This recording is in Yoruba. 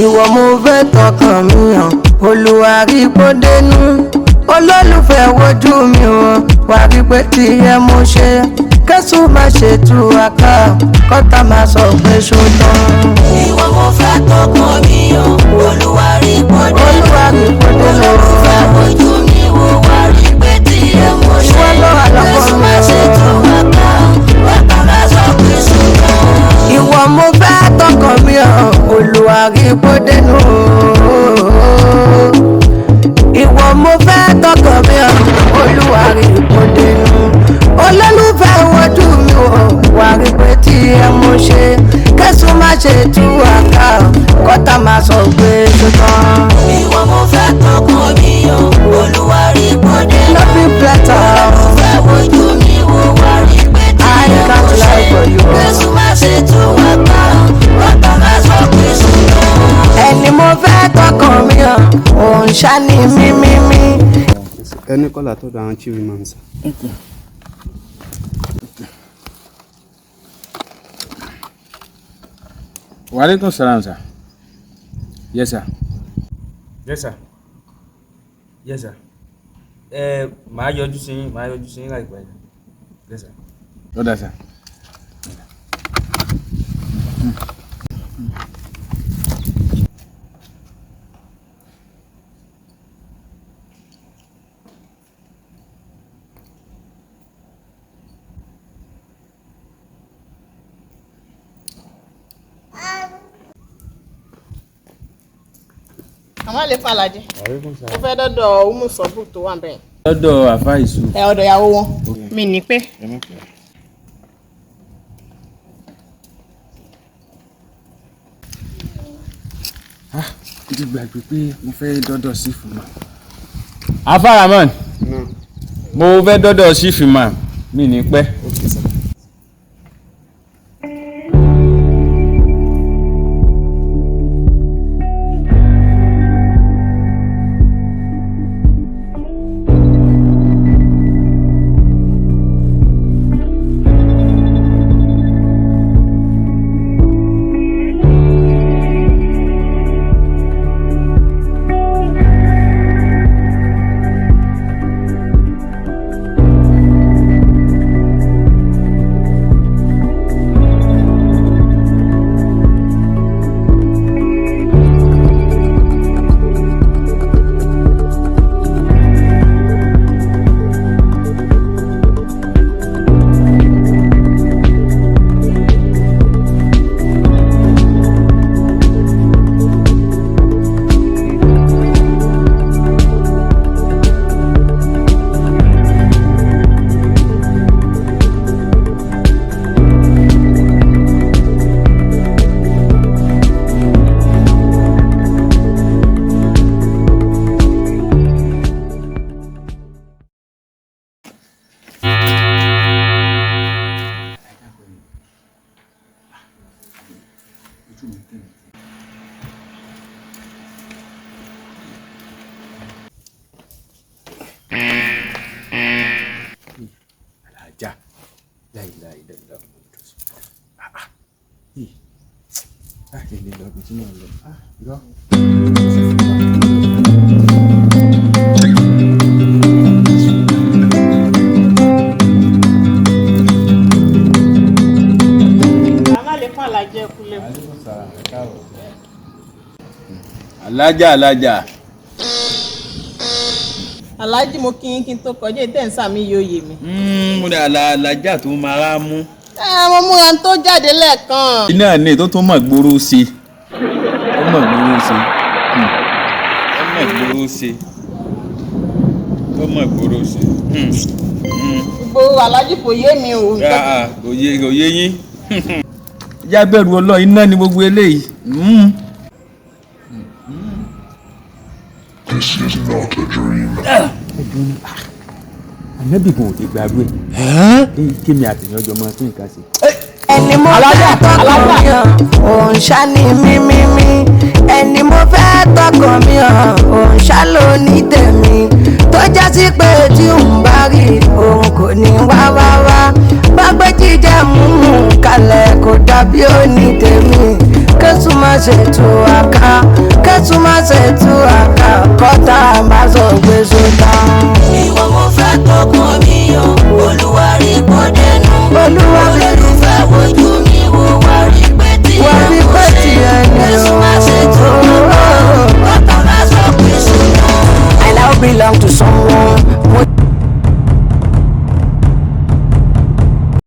Ìwọ mo fẹ́ tọkàn mi hàn, Olúwa rí bódénú. Olólùfẹ́ wojú mi o, wà rí pé tiẹ̀ mo ṣe. Kẹ́sù má ṣe tú àká, kọ́tà má sọ pé ṣó tán. Ìwọ mo fẹ́ tọkàn mi hàn, Olúwa rí bódénú. Olúwa rí bódénú. Olólùfẹ́ wojú mi wò, wà rí pé tiẹ̀ mo ṣe. Ìwọ ló wà lọ́kàn Kẹ́sù mi má o. ṣe tú àká, kọ́tà má sọ pé ṣó tán. Ìwọ mo fẹ́ tọkàn mi hàn, Olúwa rí bódénú. Ìwọ mo fẹ́ tọkàn mi hàn, Olúwa rí bódénú. Olólùfẹ́ wojú mi o, wà rí pé tí ẹ mú ṣe. Kẹ́sùn má ṣe tú àká, kọ́tà má sọ pé ṣùgbọ́n. Ìwọ mo fẹ́ tọkàn mi hàn, Olúwa rí bódénú. Nothing better. Olólùfẹ́ wojú mi wò, wà rí pé I tiẹ̀ mo can't ṣe. lie for you. Kẹ́sù má ṣe tú àká, kọ́tà má sọ pé ṣó tán. Ẹni mo fẹ́ tọkàn mi hàn, òun ṣá ni mímímí. Ẹni kọ́là tó dọ̀ àwọn chief imam sir. Wa alaikum salam, sir. Yes, sir. Yes, sir. Yes, sir. Ẹ màá yọjú sí yín, màá yọjú sí yín láìpẹ́. Yes, sir. Lọ́dà, sir. Àmọ́ lè falàjì. Mo fẹ́ dọ́dọ̀ Umu Sọ́bù tó wà bẹ́ẹ̀. Lọ́dọ̀ àfa ìṣù. Ẹ ọ̀dọ̀ ìyàwó wọn. Mi ní pé. Mo ti gbàgbé pé mo fẹ́ dọ́dọ̀ sífù mà. Àfa Rahman, mo fẹ́ dọ́dọ̀ sífù mà, mi ní pẹ́. Alájà, láìláì lọ́lọ́ láti lè lọ ibi tí mò ń lọ. Ah, irọ́. Àmọ́ lè falàjì ẹ̀kúlẹ̀. Alájà, alájà. Aláàjì, mo kí yín kí n tó kọjá ìtẹ̀nsá mi yóò yé mi. Mo ní alájà tó máa rá mú. Ẹ mo múra tó jáde lẹ́ẹ̀kan. Iná ní tó tún mọ̀ gbòòrò sí i. Ó mọ̀ gbòòrò sí i. Ó mọ̀ gbòòrò sí i. Ó mọ̀ gbòòrò sí i. Gbogbo aláàjì kò yé mi o. Ah, ah, kò yé, kò yé yín. Ìjà bẹ̀rù Ọlọ́run, iná ni gbogbo eléyìí. This is not a dream. Ànábì kò lè gbàgbé ẹ̀. Kí mi àtẹ̀yìn ọjọ́ máa tún nǹkan ṣe. Ẹni mo fẹ́ tọkàn mi hàn, òun ṣá ni mímímí. Ẹni mo fẹ́ tọkàn mi hàn, òun ṣá ló ní tèmi. Tó já sí pé tí n bá rí òun kò ní wá wá wá. Bá gbé jíjẹ mú un kalẹ̀ kò dàbí ó ní tèmi. Kẹ́sùn má ṣe tú wa ká, kẹ́sù má ṣe tú wa ká, kọ́tà má sọ pé sótán. Ìwọ mo fẹ́ tọkàn mi o.